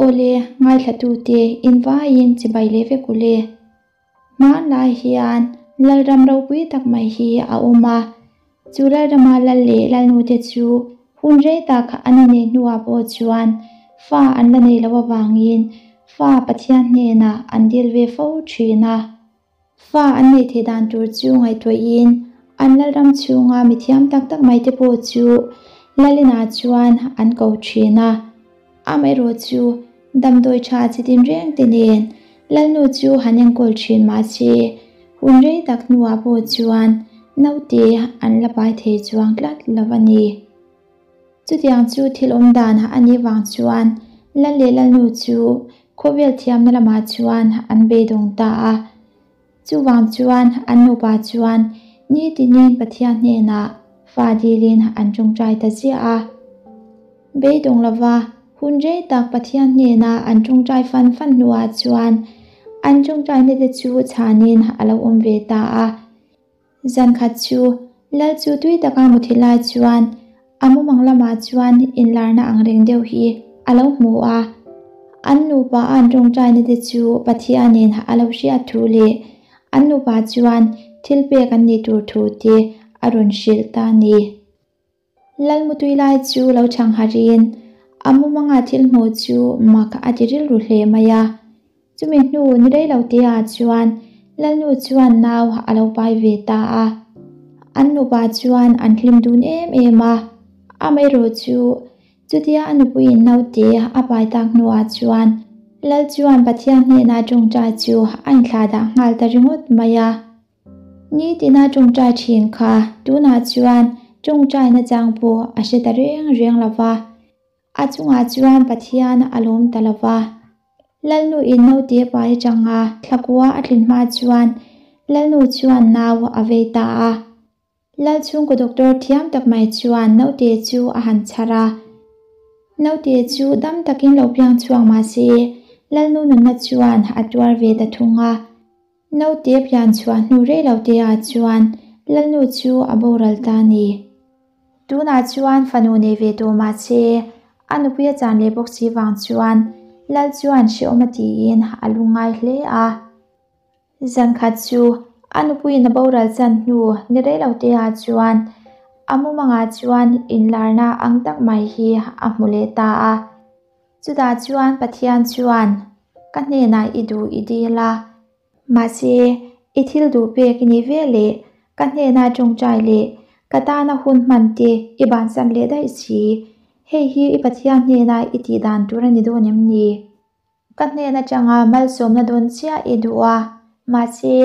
Awle, ngaithlatute in vaiin chibai leh vek ule. Hmanlai hian Lalram ropui tak mai hi a awm a, chu Lalrama lal leh lalnute chu hun rei tak an inneih hnuah pawh chuan fa an la nei loh avangin fa Pathian hnenah an dil ve fo thin a. Fa an neih theih dan tur chu ngaihtuahin an Lalram chhunga mithiam tak tak mai te pawh chu Lalinah chuan an ko thin a. Amaherawh chu damdawi tha chi tinreng te nen Lalnu chu han enkawl thin mahse hun rei tak hnuah pawh chuan naute an la pai thei chuang tlat lo a ni. Chutiang chu thil awm dan a nih vang chuan Lal leh Lalnu chu khawvel thiamna lamah chuan an beidawng ta a. Chuvang chuan an nupa chuan nitinin Pathian hnenah fa dilin an tawngtai ta ziah a. Beidawng lova hun rei tak Pathian hnena an tawngtai fan fan hnuah chuan an tawngtaina te chu chhanin a lo awm ve ta a. Zan khat chu Lal chu tui taka muthi lai chuan a mumang lamah chuan inlarna ang reng deuh hi a lo hmu a. An nupa an tawngtaina te chu Pathianin a lo hriat thu leh an nupa chuan thil pek an nih tur thu te a rawn hrilh ta a ni. Lalmutui lai chu lo chhang harin a mumanga thil hmuh chu mak a ti rilru hle mai a. Chumi hnu ni rei lo te ah chuan Lalnu chuan nau a lo pai ve ta a. An nupa chuan an hlim dun em em a. Amaherawh chu chutia a nupuiin naute a pai tak hnuah chuan Lal chuan Pathian hnena tawngtai chu a inthlahdah nghal ta ringawt mai a. Nitina tawngtai thin kha tunah chuan tawngtaina chang pawh a hre ta reng reng lo va, a chungah chuan Pathian a lawm ta lo va. Lalnu in naute pai atanga thlakua a tlin hma chuan Lalnu chuan nau a vei ta a. Lal chhungkaw doctor thiam tak mai chuan naute chu a han chhar a. Naute chu dam takin lo piang chhuak mahse Lalnu nunna chuan a tuar ve ta thung a. Naute pian chhuah hnu rei lo te ah chuan Lalnu chu a boral ta a ni. Tunah chuan fanu nei ve tawh mahse a nupui a chan leh bawk si vang chuan Lal chuan hrehawm a tiin a lungngai hle a. Zan khat chu a nupuiin a boral chan hnu ni rei lo te ah chuan a mumangah chuan inlarna ang tak mai hi a hmu leh ta a. Chutah chuan Pathian chuan, Ka hnenah i duh i dil a, mahse i thil duh pek i nih ve leh ka hnena tawngtai leh ka tana hun hman te i bansan leh daih si, hei hi i Pathian hnena i tih dan tur a ni dawn em ni? Ka hnen atanga malsawmna dawn chiah i duh a, mahse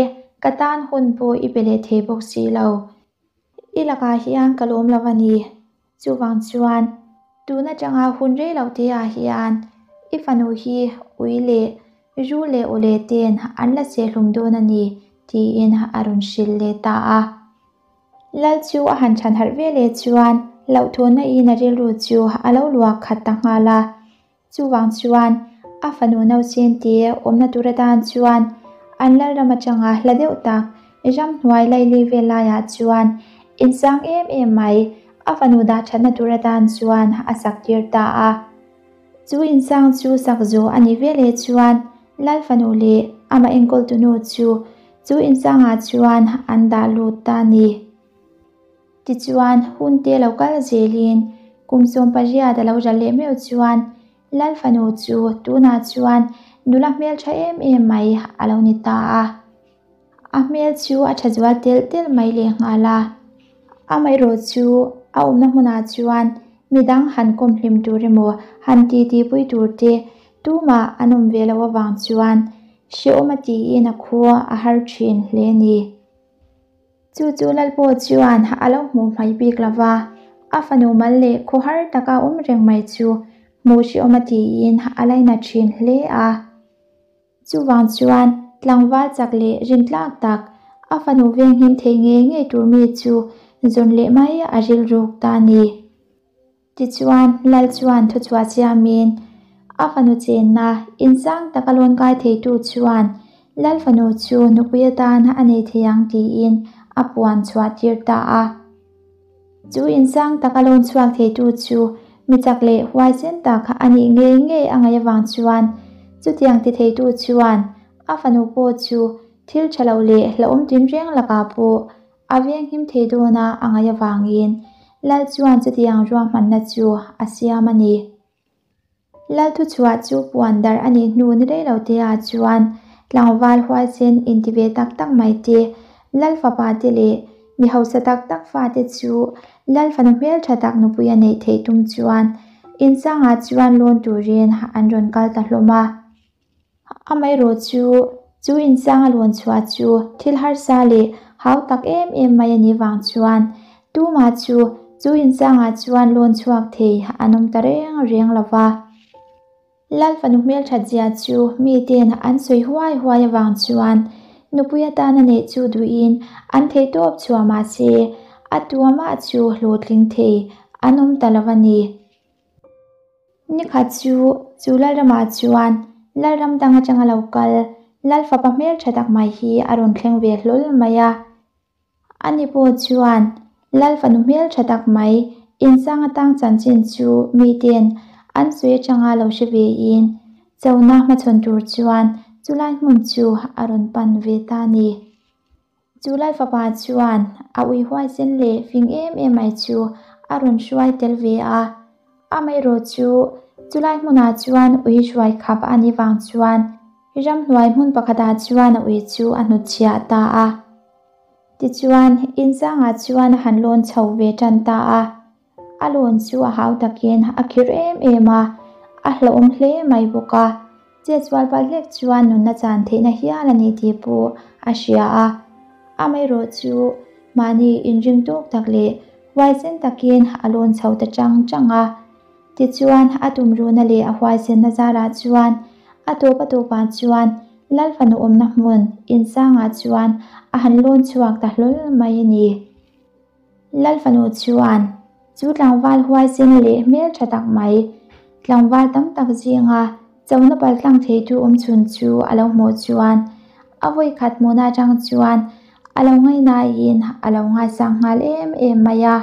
ka tan hun pawh i pe leh thei bawk si lo. I lakah hian ka lawm lo a ni. Chuvang chuan tun atanga hun rei lo te ah hian i fanu hi ui leh ru leh aw leh ten an la sehhlum dawn a ni tiin a rawn hrilh leh ta a. Lal chu a han chhan harh ve leh chuan hlauhthawnna in a rilru chu a lo luah khat ta nghal a. Chuvang chuan a fanu nausen te awmna tur atan chuan an lalram atanga hla deuh tak ramhnuai laili vel laiah chuan insang em em mai a fanu dah thatna tur atan chuan a sak tir ta a. Chu insang chu sak zawh a nih veleh chuan lal fanu leh amah enkawltunu chu chu insangah chuan an dah lut ta a ni. Tichuan, hun te lo kal zelin kum 18 a lo ral leh meuh chuan Lal fanu chu tunah chuan nula hmeltha em em mai a lo ni ta a. A hmel chu a tha zual telh telh mai lehnghal a. Amaherawh chu a awmna hmunah chuan midang han kawm hlim tur emaw han titi pui tur te tumah an awm ve loh avang chuan hrehawm a tiin a khua a har thin hle a ni. Chu chu Lalpaw chuan a lo hmuh hmai bik lo va, a fanu mal leh khawhar taka awm reng mai chu hmuh hrehawm a tiin a laina thin hle a. Chuvang chuan tlangval chak leh rintlak tak a fanu venghim thei ngei ngei tur mi chu zawn leh mai a rilruk ta a ni. Tichuan, Lal chuan thuchhuah siamin a fanu chenna insang taka lawn kai theitu chuan Lal fanu chu nupui atan a nei thei ang tiin a puan chhuah tir ta a. Chu insang taka lawn chhuak theitu chu Mi chak leh huaisen tak a nih ngei ngei a ngaih avang chuan chutiang ti theitu chuan a fanu pawh chu thil tha lo leh hlauhawm tinreng lakah pawh a venghim thei dawna a ngaih avangin Lal chuan chutiang ruahmanna chu a siam a ni. Lal thuchhuah chu puan darh a nih hnu ni rei lo te ah chuan tlangval huaisen inti ve tak tak mai te, Lal fapa te leh mi hausa tak tak fate chu Lal fanu hmeltha tak nupui a neih theih tum chuan insangah chuan lawn turin an rawn kal ta hlawm a. Amaherawh chu, chu insang a lawn chhuah chu thil harsa leh hau tak em em mai a nih vang chuan tumah chu chu insangah chuan lawn chhuak thei an awm ta reng reng lo va. Lal fanu hmelthat zia chu miten an sawi huai huai avang chuan nupui atana neih chu duhin an theihtawp chhuah mahse a tuamah chu hlawhtling thei an awm ta lo a ni. Nikhat chu, chu Lalramah chuan Lalram dang atanga lo kal Lal fapa hmeltha tak mai hi a rawn thleng ve hlawl mai a. Ani pawh chuan Lal fanu hmeltha tak mai insang atang chanchin chu miten an sawi atanga lo hre vein chona hmachhawn tur chuan chulai hmun chu a rawn pan ve ta a ni. Chu Lal fapa chuan a ui huaisen leh fing em em mai chu a rawn hruai tel ve a. Amaherawh chu chulai hmunah chuan ui hruai khap a nih vang chuan ramhnuai hmun pakhatah chuan a ui chu a hnutchhiah ta a. Tichuan, inzangah chuan a han lawn chho ve tan ta a. A lawn chu a hau takin a khir em em a, a hlauhawm hle mai bawk a. Chetsual palh hlek chuan nunna chan theihna hial a ni tih pawh a hria a. Amaherawh chu mahni inring tawk tak leh huaisen takin a lawn chho ta chang chang a. Tichuan a tumruhna leh a huaisenna zarah chuan a tawp a tawpah chuan Lal fanu awmna hmun insangah chuan a han lawn chhuak ta hlawl mai a ni. Lal fanu chuan chu tlangval huaisen leh hmel tha tak mai, tlangval tam tak zinga chona paltlang theitu awm chhun chu a lo hmuh chuan a vawi khat hmuhna atang chuan a lo ngaihnain a lo ngaisang nghal em em mai a.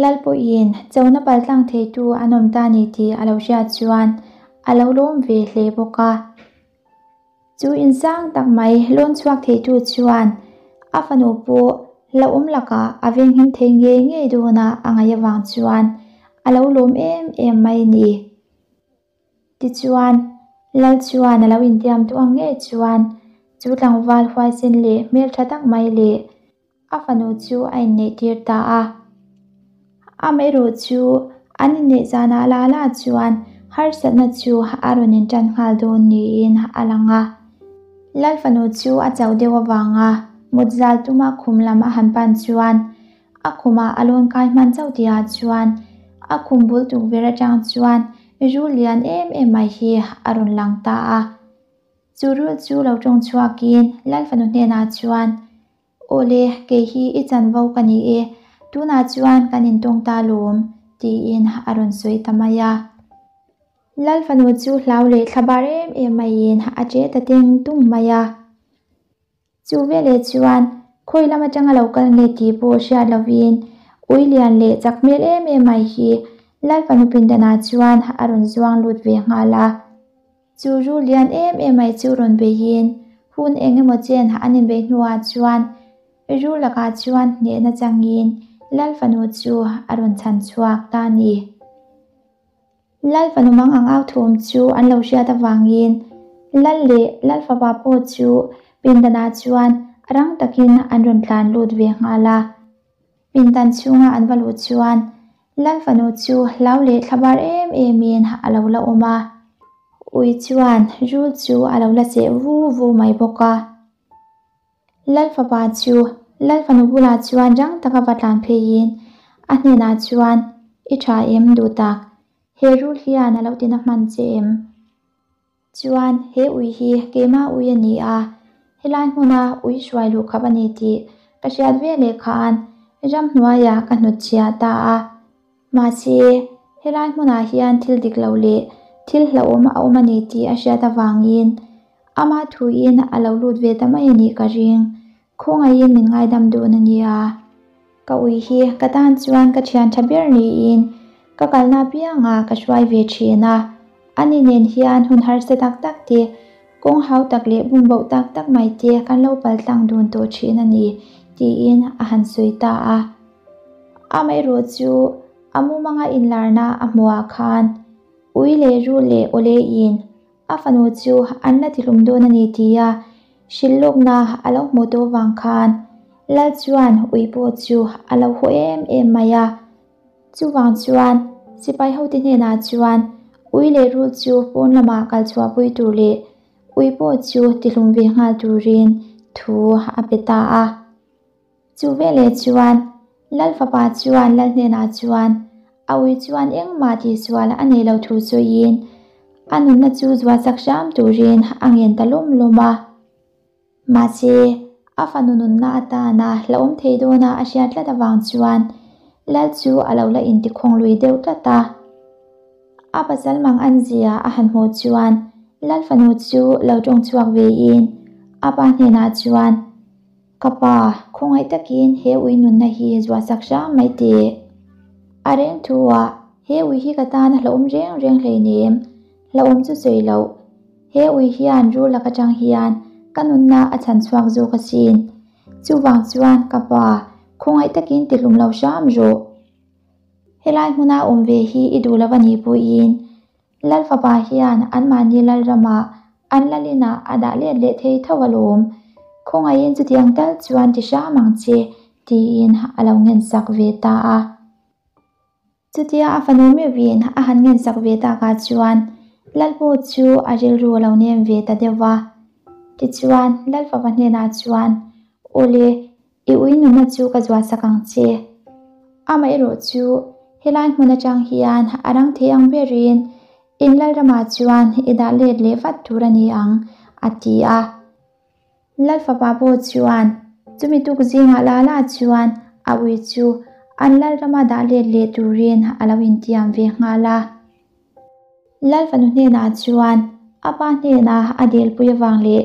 Lal pawhin chona paltlang theitu an awm ta ni tih a lo hriat chuan a lo lawm ve hle bawk a. Chu insang tak mai lawn chhuak theitu chuan a fanu pawh hlauhawm lakah a venghim thei ngei ngei dawna a ngaih avang chuan a lo lawm em em mai a ni. Tichuan, Lal chuan a lo intiam duh ang ngei chuan chu tlangval huaisen leh hmeltha tak mai leh a fanu chu a inneih tir ta a. Amaherawh chu an inneih zanah la la chuan harsatna chu a rawn intan nghal dawn niin a lang a. Lal fanu chu a chauh deuh avanga mut zal tuma khum lam a han pan chuan a khumah a lawn kai hman chauh tihah chuan a khum bul tukverh atang chuan rul lian em em mai hi a rawn lang ta a. Chu rul chu lo tawng chhuakin Lal fanu hnenah chuan, Awle, kei hi i chanvo ka ni e, tunah chuan kan intawng ta lawm, tiin a rawn sawi ta mai a. Lal fanu chu hlau leh thlabar em em maiin a che ta teng tung mai a. Chu veleh chuan khawi lam atanga lo kal nge tih pawh hriat lovin ui lian leh chak hmel em em mai hi Lal fanu pindanah chuan a rawn zuang lut ve nghal a. Chu rul lian em em mai chu rawn beiin hun eng emaw chen an inbeih hnuah chuan rul lakah chuan hnehna changin Lal fanu chu a rawn chhan chhuak ta a ni. Lal fanu mang ang au thum chu an lo hriat avangin Lal leh Lal fapa pawh chu pindanah chuan rang takin an rawn tlan lut ve nghal a. Pindan chhunga an va luh chuan Lal fanu chu hlau leh thlabar em emin a lo la awm a. Ui chuan rul chu a lo la cheh vu vu mai bawk a. Lal fapa chu Lal fanu bulah chuan rang taka va tlan pheiin a hnenah chuan, I tha em duh tak? He rul hian a lo tina hman che em? Chuan he ui hi keimah ui a ni a, helai hmuna ui hruai luh khap a ni tih ka hriat ve leh khan ramhnuaiah ka hnutchhiah ta a. Mahse, helai hmunah hian thil dik lo leh thil hlauhawm a awm a ni tih a hriat avangin ama thuin a lo lut ve ta mai a nih ka ring. Khawngaihin min ngaidam dun a nia. Ka ui hi ka tan chuan ka thian tha ber niin Ka kalna apiangah ka hruai ve thin a, ani nen hian hun harsa tak tak te, kawng hau tak leh bumboh tak tak mai te kan lo paltlang dun tawh thin a ni, tiin a han sawi ta a. Amaherawh chu a mumanga inlarna a hmuhah khan ui leh rul leh awleiin a fanu chu an la tihlum dawn a ni tia hrilh lawkna a lo hmuh tawh vang khan Lal chuan ui pawh chu a lo haw em em mai a. Chuvang chuan sipai hote hnenah chuan ui leh rul chu pawn lamah kal chhuahpui tur leh ui pawh chu tihlum ve nghal turin thu a pe ta a. Chu veleh chuan Lal fapa chuan Lal hnenah chuan a ui chuan engmah tihsual a nei lo thu sawiin a nunna chu zuahsak hram turin a ngen ta lawm lawm a. Mahse, a fanu nunna atana hlauhawm thei dawna a hriat tlat avang chuan Lal chu a lo la intikhawng lui deuh tlat a. A pasal mang an zia a han hmuh chuan Lal fanu chu lo tawng chhuak vein a pa hnenah chuan, Ka pa, khawngaih takin he ui nunna hi zuahsak hram mai teh. A reng thu-ah he ui hi ka tan a hlauhawm reng reng hleinem. Hlauhawm chu sawi loh. He ui hian rul lak atang hian ka nunna a chhan chhuak zawk asin. Chuvang chuan ka pa, khawngaih takin tihlum lo hram rawh. Helai hmuna awm ve hi i duh lo a nih pawhin Lal fapa hian anmahni Lalramah an Lalinah a dah let leh thei tho alawm. Khawngaihin chutiang tal chuan ti hram ang che, tiin a lo ngensak ve ta a. Chutia a fanu meuhin a han ngensak ve takah chuan Lalpu chu a rilru a lo nem ve ta deuh va. Tichuan, Lalfapa hnenah chuan, Awle, i ui nunna chu ka zuahsak ang che. Amaherawh chu, helai hmun atang hian a rang thei ang berin in Lalramah chuan i dah let leh vat tur a ni ang, a ti a. Lal fapa pawh chuan chumi tuk zingah la la chuan a ui chu an lal rama dah let leh turin a lo intiam ve nghal a. Lal fanu hnenah chuan a pa hnena a delpui avang leh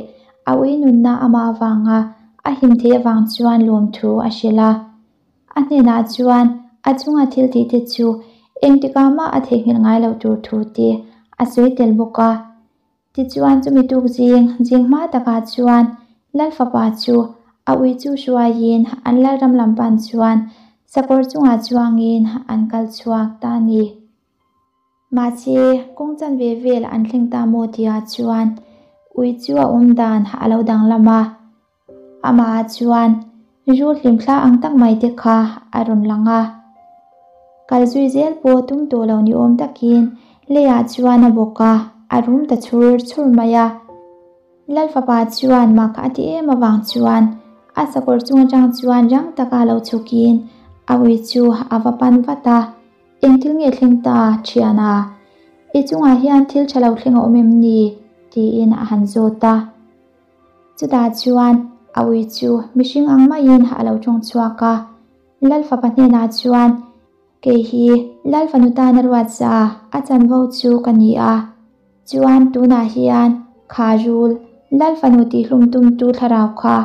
a ui nunna amah avanga a him theih avang chuan lawmthu a hrilh a. A hnenah chuan a chunga thil tih te chu engtikah mah a theihnghilh ngai loh tur thu te a sawi tel bawk a. Tichuan chumi tuk zing zing hma takah chuan Lal fapa chu a ui chu hruaiin an Lalram lam pan chuan sakawr chungah chuangin an kal chhuak ta a ni. Mahse, kawng chanve vel an thleng ta maw tihah chuan ui chu a awm dan a lo danglam a. Amah chuan rul hlimthla ang tak mai te kha a rawn lang a. Kal zui zel pawh tum tawh lo ni awm takin leiah chuan a bawk a, a rum ta chhur chhur mai a. Lal fapa chuan mak a ti em avang chuan a sakawr chung atang chuan rang taka lo chhukin a ui chu a va pan vat a. Engthil nge thleng ta, thiana? I chungah hian thil tha lo thleng a awm em ni? tiin a han zawt a. Chutah chuan a ui chu mihring ang maiin a lo tawng chhuak a, Lal fapa hnenah chuan, Kei hi Lal fanu tana ruat za a chanvo chu ka ni a, chuan tunah hian kha rul Lal fanu tihhlum tumtu thlarau kha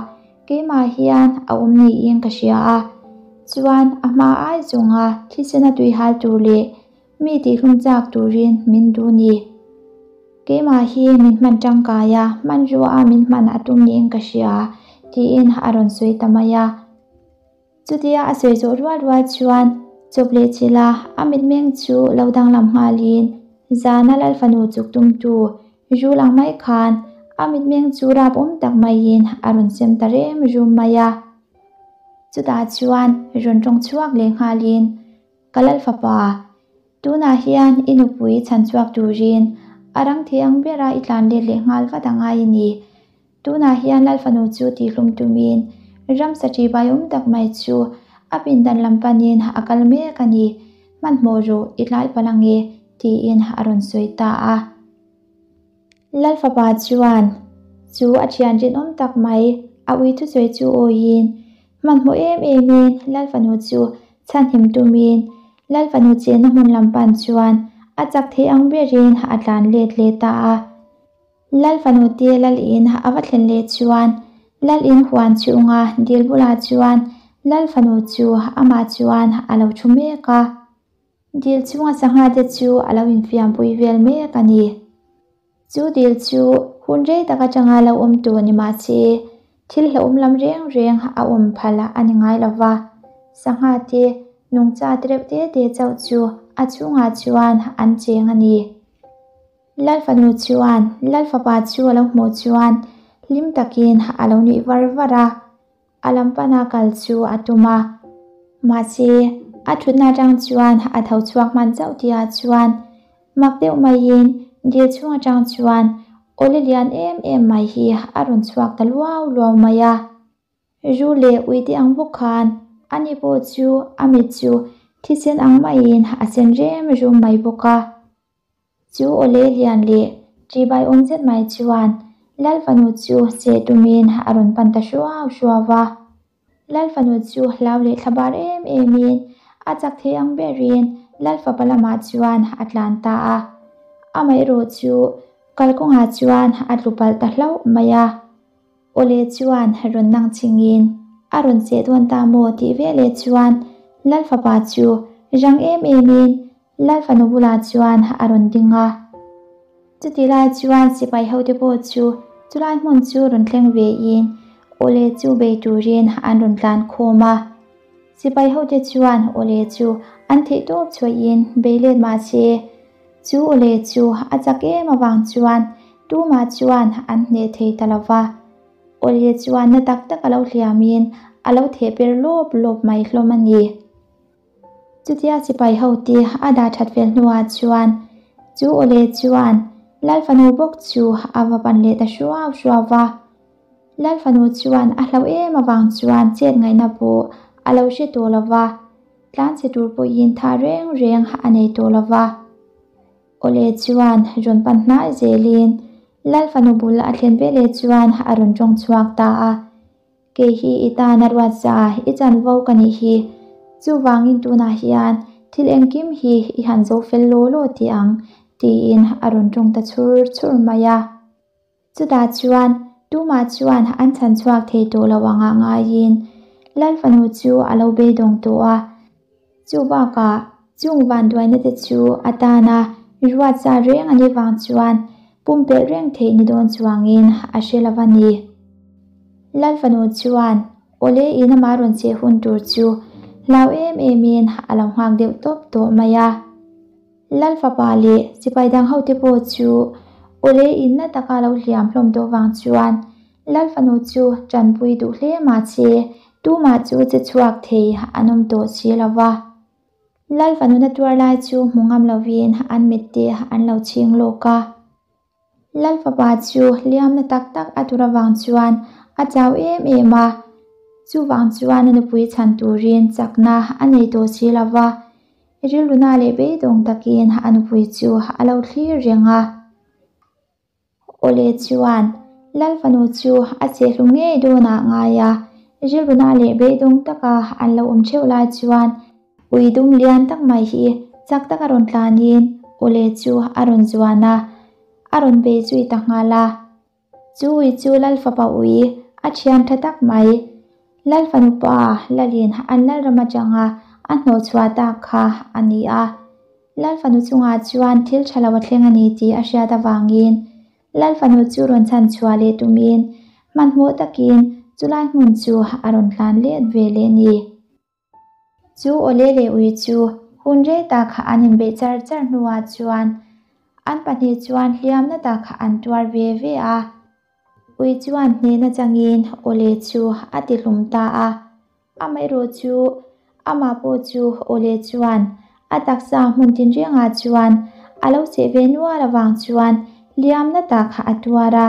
keimah hian a awm niin ka hria a, chuan a hma ai zawnga thisena tuihal tur leh Mi tihhlum chak turin min duh ni. Keimah hi min hman tangkai a, hmanrua a min hman a tum niin ka hria, tiin a rawn sawi ta mai a. Chutia a sawi zawh rual rual chuan chawp leh chilh a, a mitmeng chu lo danglam nghalin zana Lal fanu chuk tumtu rul ang mai khan a mitmeng chu rap awm tak maiin a rawn sem ta rem rum mai a. Chutah chuan rawn tawng chhuak leh nghalin Ka lal fapa, tunah hian i nupui chhan chhuak turin a rang thei ang bera i tlan let leh nghal vat a ngai a ni. Tunah hian lal fanu chu tihhlum tumin ramsa ṭi bai awm tak mai chu a pindan lam panin a kal mek a ni. Hmanhmawh rawh, i tlai palh ange, tiin a rawn sawi ta a. Lal fapa chuan chu a thian rinawm tak mai a ui thusawi chu awiin hmanhmawh em emin Lal fanu chu chhanhim tumin Lal fanu chenna hmun lam pan chuan a chak thei ang berin a tlan let leh ta a. Lal fanu te Lal in a va thlen leh chuan Lal in huan chhunga dil bulah chuan Lal fanu chu amah chuan a lo thu mek a. Dil chhunga sangha te chu a lo infiampui vel mek a ni. Chu dil chu hun rei tak atanga lo awm tur ni mah se, thil hlauhawm lam reng reng a awm phal a ni ngai lo va, sangha te nungcha te reuh te te chauh chu a chhungah chuan an cheng a ni. Lalfanu chuan Lalfapa chu a lo hmuh chuan hlim takin a lo nuih var var a. A lam pana kal chu a tum a, mahse a thutna atang chuan a tho chhuak hman chauh tihah chuan mak deuh maiin dil chhung atang chuan awle lian em em mai hi a rawn chhuak ta luau luau mai a. Ru leh uite ang bawk khan ani pawh chu a mit chu thisen ang maiin a sen rem rum mai bawk a. Chu awle lian leh ṭihbai awm zet mai chuan Lal fanu chu seh tumin a rawn pan ta hruau hruau va. Lal fanu chu hlau leh thlabar em emin a chak thei ang berin Lal fapa lamah chuan a tlan ta a. Amaherawh chu kalkawngah chuan a tlu palh ta hlauh mai a. Awle chuan rawn nang chingin a rawn seh dawn ta maw tih veleh chuan Lal fapa chu rang em emin Lal fanu bulah chuan a rawn ding a. Chutih lai chuan sipai hote pawh chu chulai hmun chu rawn thleng vein Awle chu bei turin an rawn tlan khawm a. Sipai hote chuan Awle chu an theih tawp chhuahin bei let mah se, chu Awle chu a chak em avang chuan tumah chuan an hneh thei ta lo va. Awle chuan na tak tak a lo hliamin a lo theh per lawp lawp mai hlawm a ni. Chutia sipai hote a dah that fel hnuah chuan chu awle chuan Lal fanu bawk chu a va pan leh ta hruau hruau va. Lal fanu chuan a hlauh em avang chuan chet ngaihna pawh a lo hre tawh lo va, tlanchhe tur pawhin tha reng reng a nei tawh lo va. Awle chuan rawn pan hnai zelin Lal fanu bul a thlen veleh chuan a rawn tawng chhuak ta a. Kei hi i tan a ruat za, i chanvo ka nih hi. Chuvangin tunah hian thil engkim hi i han zo fel law law tih ang, tiin a rawn tawng ta chhur chhur mai a. Chutah chuan tumah chuan an chhan chhuak thei tawh lo angah ngaiin Lal fanu chu a lo beidawng tawh a. Chu bakah chung vanduaina te chu a tana ruat za reng a nih vang chuan pumpelh reng theih ni dawn chuangin a hre lo a ni. Lal fanu chuan awle in amah rawn cheh hun tur chu hlau em emin a lo nghak deuh tawp tawh mai a. Lal fapa leh sipai dang hote pawh chu awle in na taka lo hliam hlawm tawh vang chuan Lal fanu chu tanpui duh hle mah che, tumah chu che chhuak thei an awm tawh si lo va. Lal fanu na tuar lai chu hmu ngam lovin an mitte an lo chhing lawk a. Lal fapa chu hliamna tak tak a tur avang chuan a chau em em a, chuvang chuan a nupui chhan turin chakna a nei tawh si lo va. Rilruna leh beidawng takin a nupui chu a lo thlir reng a. Awle chuan Lal fanu chu a chehhlum ngei dawnah ngai a, rilruna leh beidawng taka an lo awm theuh lai chuan ui dum lian tak mai hi chak taka rawn tlanin Awle chu a rawn zuan a, a rawn bei zui ta nghal a. Chu ui chu Lal fapa ui a thian tha tak mai, Lal fanu pa Lalin an Lalram atanga a hnawhchhuah tak kha a ni a. Lal fanu chungah chuan thil tha lo a thleng a ni tih a hriat avangin Lal fanu chu rawn chhan chhuah leh tumin hmanhmawh takin chulai hmun chu a rawn tlan let ve leh ni. Chu awle leh ui chu hun rei tak an inbeih char char hnuah chuan an pahnih chuan hliamna tak an tuar ve ve a. Ui chuan hnehna changin awle chu a ti hlum ta a. Amaherawh chu amah pawh chu awle chuan a taksa hmun tinrengah chuan a lo cheh ve nual avang chuan hliamna tak a tuar a,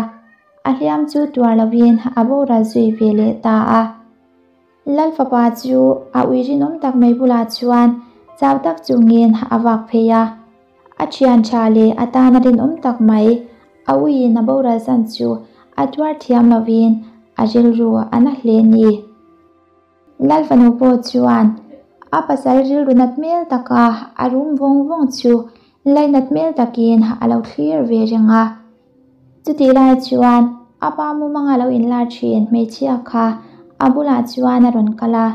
a hliam chu tuar lovin a boral zui ve leh ta a. Lal fapa chu a ui rinawm tak mai bulah chuan chau tak chungin a vak phei a, a thian tha leh a tana rinawm tak mai a uiin a boral zan chu a tuar thiam lovin a rilru a na hle ni. Lal fanu pawh chuan a pasal rilru nat hmel taka a rum vawng vawng chu lainat hmel takin a lo thlir ve reng a. Chutih lai chuan a pa mumanga lo inlar thin hmeichhia kha a bulah chuan a rawn kal a.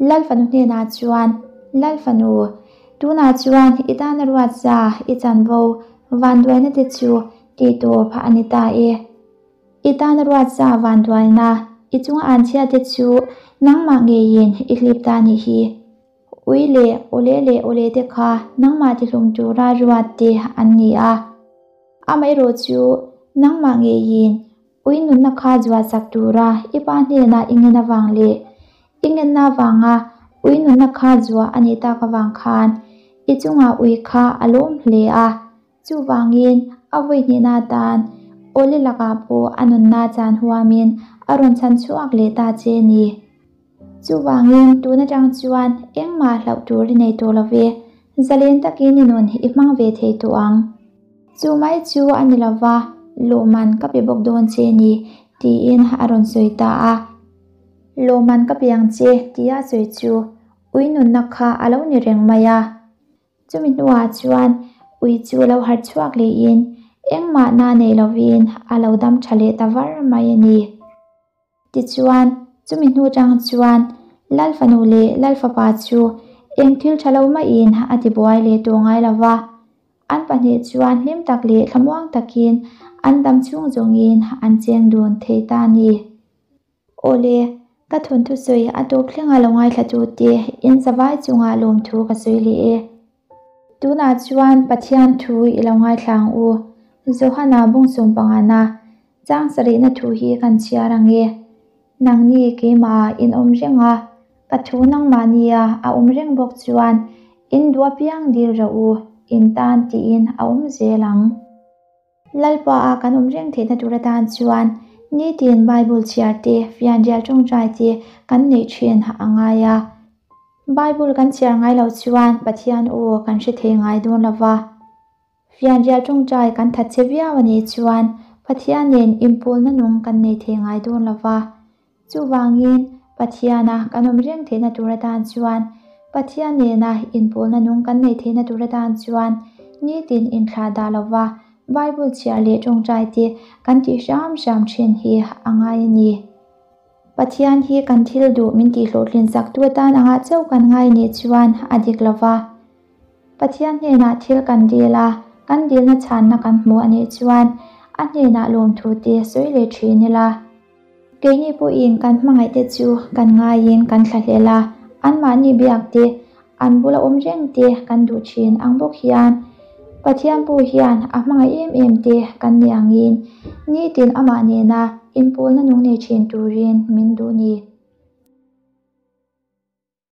Lal fanu hnenah chuan, Lal fanu, Tunah chuan i tana ruat za i chanvo vanduaina te chu tih tawp a ni ta e. I tana ruat za vanduaina i chunga an chhia te chu nangmah ngeiin i hlip ta nih hi. Ui leh awle leh awle te kha nangmah tihlum tura ruat te an ni a. Amaherawh chu nangmah ngeiin ui nunna kha zuahsak tura i pa hnenah i ngen avang leh i ngenna avanga ui nunna kha zuah a nih tak avang khan i chungah ui kha a lawm hle a. Chuvangin a vawi hnihna atan awle lakah pawh a nunna chan huamin a rawn chhan chhuak leh ta che a ni. Chuvangin tun atang chuan engmah hlauh tur i nei tawh lo ve, zalen takin i nun i hmang ve thei tawh ang. Chu mai chu a ni lo va, lawhman ka pe bawk dawn che ni, tiin a rawn sawi ta a. Lawhman ka pe ang che tia a sawi chu ui nunna kha a lo ni reng mai a. Chumi hnuah chuan ui chu lo harh chhuak lehin engmah na nei lovin a lo dam tha leh ta var mai a ni. Tichuan, chumi hnu tang chuan Lal fanu leh Lal fapa chu eng thil tha lo mahin a ti buai leh tawh ngai lo va. An pahnih chuan hlim tak leh thlamuang takin an dam chhung zawngin an cheng dun thei ta a ni. Awle, ka thawnthu sawi a tawp thlenga lo ngaithla tute in zavai chungah lawmthu ka sawi leh e. Tunah chuan Pathian thu i lo ngaithla ang u. Johana bawngsawm pangana Chang sarihna thu hi kan chhiar ang e. Nangni keimahah in awm reng a, ka thu nangmahnia a awm reng bawk chuan in duh apiang dil rawh u, in tan tiin a awm zel ang. Lalpa a kan awm reng theihna tur atan chuan nitin Bible chhiar te, fianrial tawngtai te kan neih thin a ngai a. Bible kan chhiar ngai loh chuan Pathian aw kan hre thei ngai dawn lo va. Fianrial tawngtai kan that che viau a nih chuan Pathian nen inpawlna nung kan nei thei ngai dawn lo va. Chuvangin Pathiana kan awm reng theihna tur atan chuan Pathian nena inpawlna nung kan neih theihna tur atan chuan nitin inthlah dah lo va Bible chhiar leh tawngtai te kan tih hram hram thin hi a ngai a ni. Pathian hi kan thil duh min tihhlawhtlin sak tu atan angah chauh kan ngai nih chuan a dik lo va. Pathian hnenah thil kan dil a, kan dilna chhanna kan hmu a nih chuan a hnenah lawmthu te sawi leh thin ila. Keini pawhin kan hmangaihte chu kan ngaiin kan thlahlel a, anmahni biak te, an bula awm reng te kan duh thin ang bawk hian Pathian pawh hian a hmangaih em em te kan ni angin nitin amah nena inpawlna nung nei thin turin min duh ni.